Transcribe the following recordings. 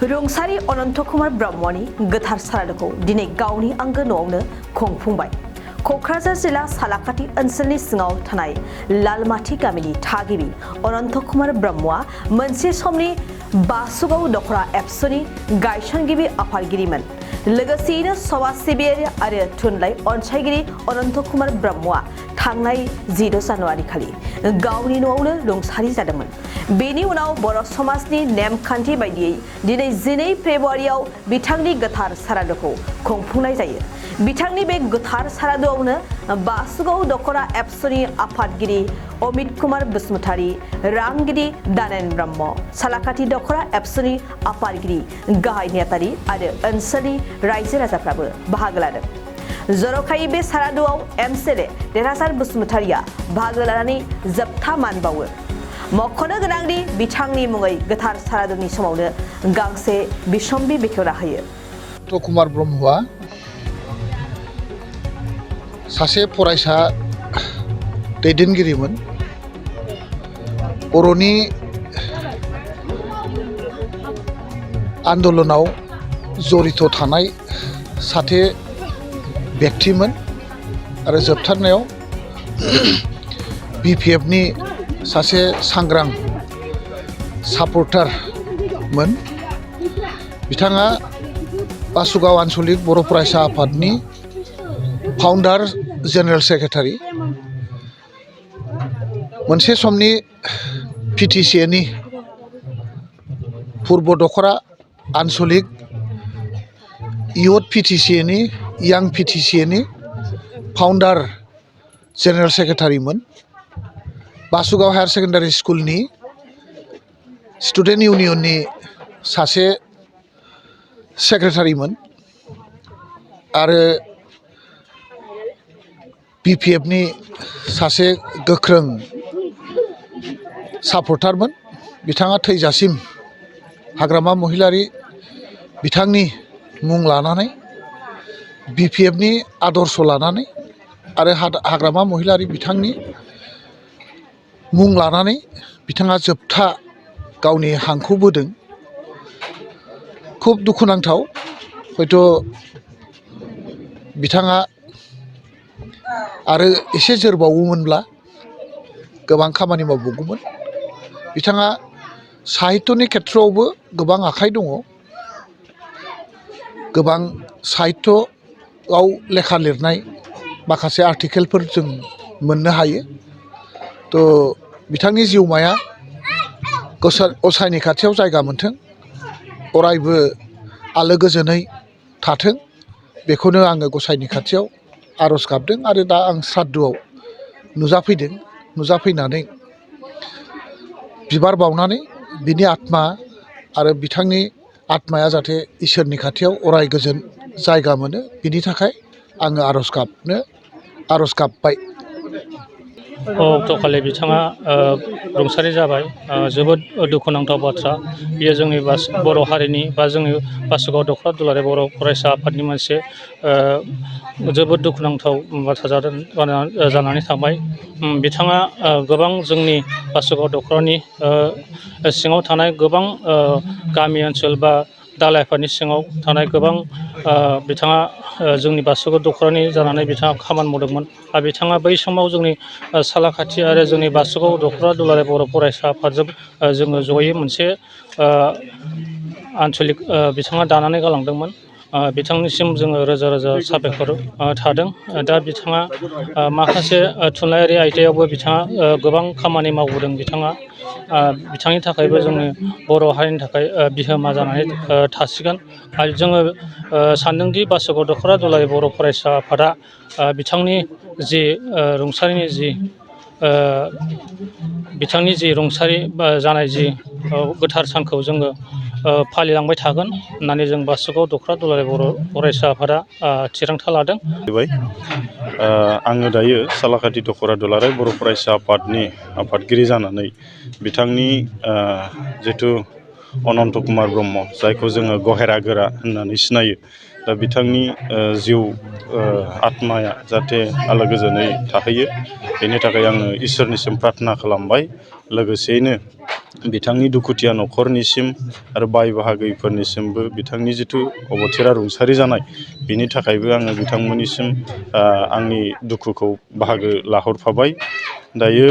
रुंसारि अनन्त कुमार ब्रह्मनि गोथार सारादुखौ दिनै गावनि आंगो न'आवनो खुंफुंबाय। क'क्राझार जिल्ला सालाकाथि ओनसोलनि सिङाव थानाय लालमाथि गामिनि थागिबि अनन्त कुमार ब्रह्मआ मोनसे समनि बासुगाव दखरा एबसुनि गायसनगिरि आफादगिरिमोन। लोगोसेयैनो समाज सिबियारि आरो थुनलाइ अनसायगिरि अनन्त कुमार ब्रह्मआ थांनाय 10 जानुवारि खालि गावनि न'आवनो रुंसारि जादोंमोन। बेनि उनाव बर' समाजनि नेमखान्थि बायदियै दिनै 12 फेब्रुवारियाव बिथांनि गोथार सारादुखौ खुंफुंनाय जायो। बिथांनि बे गोथार सारादुआवनो बासुगाव दखरा एबसुनि आफादगिरि अमित कुमार बसुमतारी, रांगिरि दानेन ब्रह्म, सालाकाथि दखरा एबसुनि आफादगिरि गाहाय नेहाथारि आरो ओनसोलनि रायजो राजाफ्राबो बाहागो लादों। जर'खायै बे सारादुआव एमएलए देरहासार बसुमतारीया बाहागो लानानै जोबथा मान बावो। मख'नो गोनांदि बिथांनि मुङै गोथार सारादुनि समावनो गांसे बिसम्बि बेखेवना होयो। अनन्त कुमार ब्रह्मआ सासे फरायसा दैदेनगिरिमोन। बर'नि आन्दलनाव जड़ित थानाय सासे व्यक्तिमोन आरो जोबथारनायाव BPFनि सासे सांग्रां सापर्टारमोन। बिथाङा बासुगाव आन्चलिक बर' फरायसा आफादनि फाउन्डार जेनेरेल सेक्रेटारि, मोनसे समनि PTCAनि पूर्व दखरा आन्चलिक इउथ PTCAनि यां PTCAनि फाउन्डार जेनेरेल सेक्रेटारिमोन। बासुगाव हायार सेकेन्डारि स्कुलनि स्टुडेन्ट इउनियननि सासे सेक्रेटारिमोन आरो BPFनि सासे गोख्रों सापर्टारमोन। बिथाङा थैजासिम हाग्रामा महिलारि बिथांनि मुं लानानै, BPFनि आदर्श लानानै आरो हाग्रामा महिलारि बिथांनि मुं लानानै बिथाङा जोबथा गावनि हांखौ बोदों। खुब दुखुनांथाव, हयथ' बिथाङा आरो एसे जोरबावोमोनब्ला गोबां खामानि मावबावगौमोन। बिथाङा साहित्यनि खेथ्रआवबो गोबां आखाइ दङ। गोबां साहित्यआव लेखा लिरनाय माखासे आर्टिकेलफोर जों मोननो हायो। बिथांनि जिउमाया गसाइनि खाथियाव जायगा मोनथों, अरायबो आलो गोजोनै थाथों, बेखौनो आङो गसाइनि खाथियाव आर'ज गाबदों। आरो दा आं श्राद्धआव नुजाफैदों। नुजाफैनानै बिबार बावनानै बिनि आत्मा आरो बिथांनि आत्माया जाहाथे इसोरनि खाथियाव अराय गोजोन जायगा मोनो, बिनि थाखाय आङो आर'ज गाबबाय। अक्ट'खालि बिथाङा रुंसारि जाबाय। जोबोद दुखुनांथाव बाथ्रा। बेयो जोंनि बर' हारिनि बा जोंनि बासुगाव दखरा दुलाराय बर' फरायसा आफादनि मोनसे जोबोद दुखुनांथाव बाथ्रा जानानै थांबाय। बिथाङा गोबां जोंनि बासुगाव दखरानि सिङाव थानाय गोबां गामि ओनसोल बा दालायफोरनि सिङाव थानाय गोबां बिथाङा जोंनि बासुगाव दखरानि जानानै बिथाङा खामानि मावदोंमोन। आरो बिथाङा बै समाव जोंनि सालाकाथि आरो जोंनि बासुगाव दखरा दुलाराय बर' फरायसा आफादजों जोङो जयै मोनसे आन्चलिक बिथाङा दानानै गालांदोंमोन। बिथांनिसिम जोङो रोजा रोजा साबायखर थादों। दा बिथाङा माखासे थुनलाइयारि आयदायावबो बिथाङा गोबां खामानि मावबोदों। बिथांनि थाखायबो जोंनि बर' हारिनि थाखाय बिहोमा जानानै थासिगोन। आरो जोङो सानदोंदि बासुगाव दखरा दुलाराय बर' फरायसा आफादा बिथांनि जि रुंसारिनि बिथांनि जि रुंसारि जानाय जि गोथार सानखौ जोङो फालिलांबाय थागोन होननानै जों बासुगाव दखरा दुलाराय बर' फरायसा आफादा थिरांथा लादों। आङो दायो सालाकाथि दखरा दुलाराय बर' फरायसा आफादनि आफादगिरि जानानै बिथांनि जिथु अनन्त कुमार ब्रह्म, जायखौ जोङो गहेरा गोरा होननानै सिनायो, दा बिथांनि जिउ आत्माया जाहाथे आलो गोजोनै थाहैयो, बेनि थाखाय आङो इसोरनिसिम प्रार्थना खालामबाय। लोगोसेयैनो बिथांनि दुखुथिया न'खरनिसिम आरो बाय बाहागिफोरनिसिमबो बिथांनि जिथु अबथिरा रुंसारि जानाय बिनि थाखायबो आङो बिथांमोननिसिम आंनि दुखुखौ बाहागो लाहरफाबाय। दायो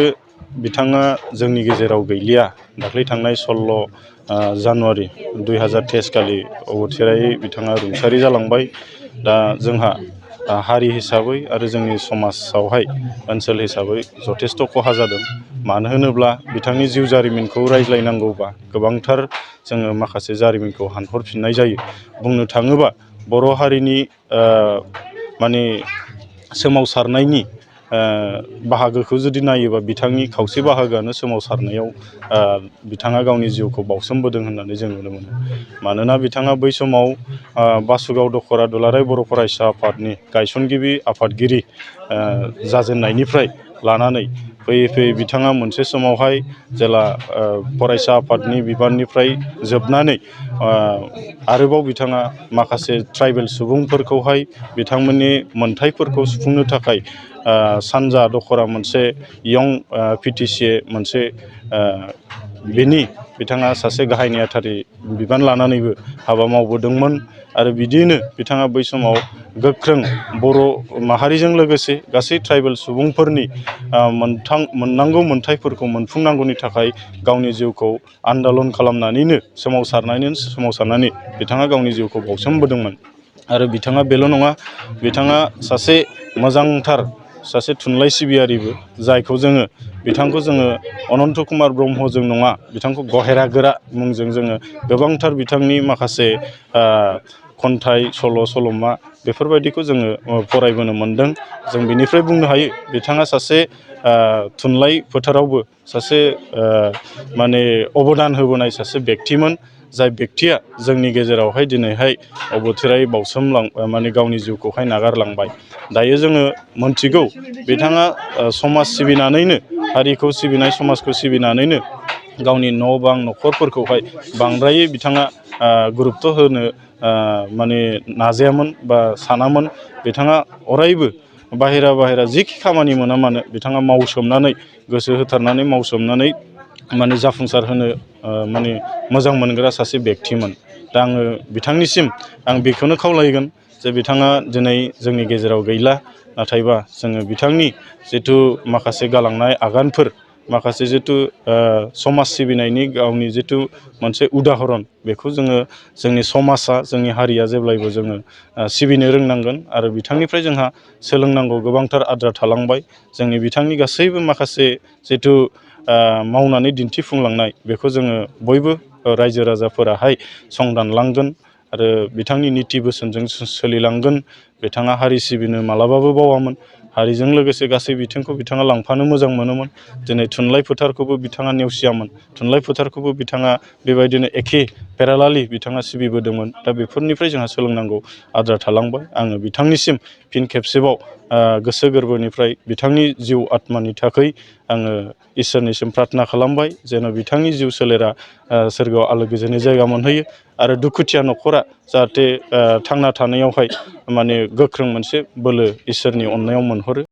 बिथाङा जोंनि गेजेराव गैलिया। दाख्लै थांनाय 16 जानुवारि 2023 खालि अबथिरायै बिथाङा रुंसारि जालांबाय। दा जोंहा हारि हिसाबै आरो जोंनि समाजावहाय ओनसोल हिसाबै जथेस्थ' खहा जादों। मानो होनोब्ला बिथांनि जिउ जारिमिनखौ रायज्लायनांगौबा गोबांथार जोङो माखासे जारिमिनखौ हानहरफिननाय जायो। बुंनो थाङोबा बर' हारिनि माने सोमावसारनायनि बाहागोखौ जुदि नायोबा बिथांनि खावसे बाहागोआनो सोमावसारनायाव बिथाङा गावनि जिउखौ बावसोमबोदों होननानै जों नुनो मोनो। मानोना बिथाङा बै समाव बासुगाव दख'रा दुलाराय बर' फरायसा आफादनि गायसनगिरि आफादगिरि जाजेननायनिफ्राय लानानै फैयै फैयै बिथाङा मोनसे समावहाय जेला फरायसा आफादनि बिबाननिफ्राय जोबनानै आरोबाव बिथाङा माखासे ट्राइबेल सुबुंफोरखौहाय बिथांमोननि मोनथायफोरखौ सुफुंनो थाखाय सानजा दख'रा मोनसे यं पिटिसि मोनसे बेनि बिथाङा सासे गाहाय नेहाथारि बिबान लानानैबो हाबा मावबोदोंमोन। आरो बिदियैनो बिथाङा बै समाव गोख्रों बर' माहारिजों लोगोसे गासै ट्राइबेल सुबुंफोरनि मोननांगौ मोनथायफोरखौ मोनफुंनांगौनि थाखाय गावनि जिउखौ आन्दालन खालामनानैनो सोमावसारनानै बिथाङा गावनि जिउखौ बावसोमबोदोंमोन। आरो बिथाङा बेल' नङा, बिथाङा सासे मोजांथार सासे थुनलाइ सिबियारिबो, जायखौ जोङो बिथांखौ जोङो अनन्त कुमार ब्रह्मजों नङा, बिथांखौ गहेरा गोरा मुंजों जोङो गोबांथार बिथांनि माखासे खन्थाइ सल' सल'मा बेफोरबायदिखौ जोङो फरायबोनो मोनदों। जों बेनिफ्राय बुंनो हायो बिथाङा सासे थुनलाइ फोथारावबो सासे माने अबदान होबोनाय सासे बेक्तिमोन। जाय बेक्तिया जोंनि गेजेरावहाय दिनैहाय अबथिरायै माने गावनि जिउखौहाय नागारलांबाय। दायो जोङो मोनथिगौ बिथाङा समाज सिबिनानैनो, हारिखौ सिबिनाय समाजखौ सिबिनानैनो गावनि न' बां न'खरफोरखौहाय बांद्रायै बिथाङा गुरुत्त' होनो माने नाजायामोन बा सानामोन। बिथाङा अरायबो बाहेरा जिखि खामानि मोना मानो बिथाङा मावसोमनानै गोसो होथारनानै मावसोमनानै माने जाफुंसार होनो माने मोजां मोनग्रा सासे बेक्तिमोन। दा आङो बिथांनिसिम आं बेखौनो खावलायगोन जे बिथाङा दिनै जोंनि गेजेराव गैला, नाथायबा जोङो बिथांनि जिथु माखासे गालांनाय आगानफोर, माखासे जिथु समाज सिबिनायनि गावनि जिथु मोनसे उदाहरन, बेखौ जोङो जोंनि समाजा जोंनि हारिया जेब्लायबो जोङो सिबिनो रोंनांगोन। आरो बिथांनिफ्राय जोंहा सोलोंनांगौ गोबांथार आद्रा थालांबाय। जोंनि बिथांनि गासैबो माखासे जिथु मावनानै दिन्थिफुंलांनाय बेखौ जोङो बयबो रायजो राजाफोराहाय संदानलांगोन आरो बिथांनि निति बोसोनजों सोलिलांगोन। बिथाङा हारि सिबिनो मालाबाबो बावामोन। हारिजों लोगोसे गासै बिथिंखौ बिथाङा लांफानो मोजां मोनोमोन। दिनै थुनलाइ फोथारखौबो बिथाङा नेवसियामोन। थुनलाइ फोथारखौबो बिथाङा बेबायदिनो एखे पेरालालि बिथाङा सिबिबोदोंमोन। दा बेफोरनिफ्राय जोंहा सोलोंनांगौ आद्रा थालांबाय। आङो बिथांनिसिम फिन खेबसेबाव गोसो गोरबोनिफ्राय बिथांनि जिउ आत्मानि थाखाय आङो इसोरनिसिम प्रार्थना खालामबाय जेन' बिथांनि जिउ सोलेरा सोरगोआव आलो गोजोनै जायगा मोनहैयो आरो दुखुथिया न'खरा जाहाथे थांना थानायावहाय माने गोख्रों मोनसे बोलो इसोरनि अननायाव मोनहरो।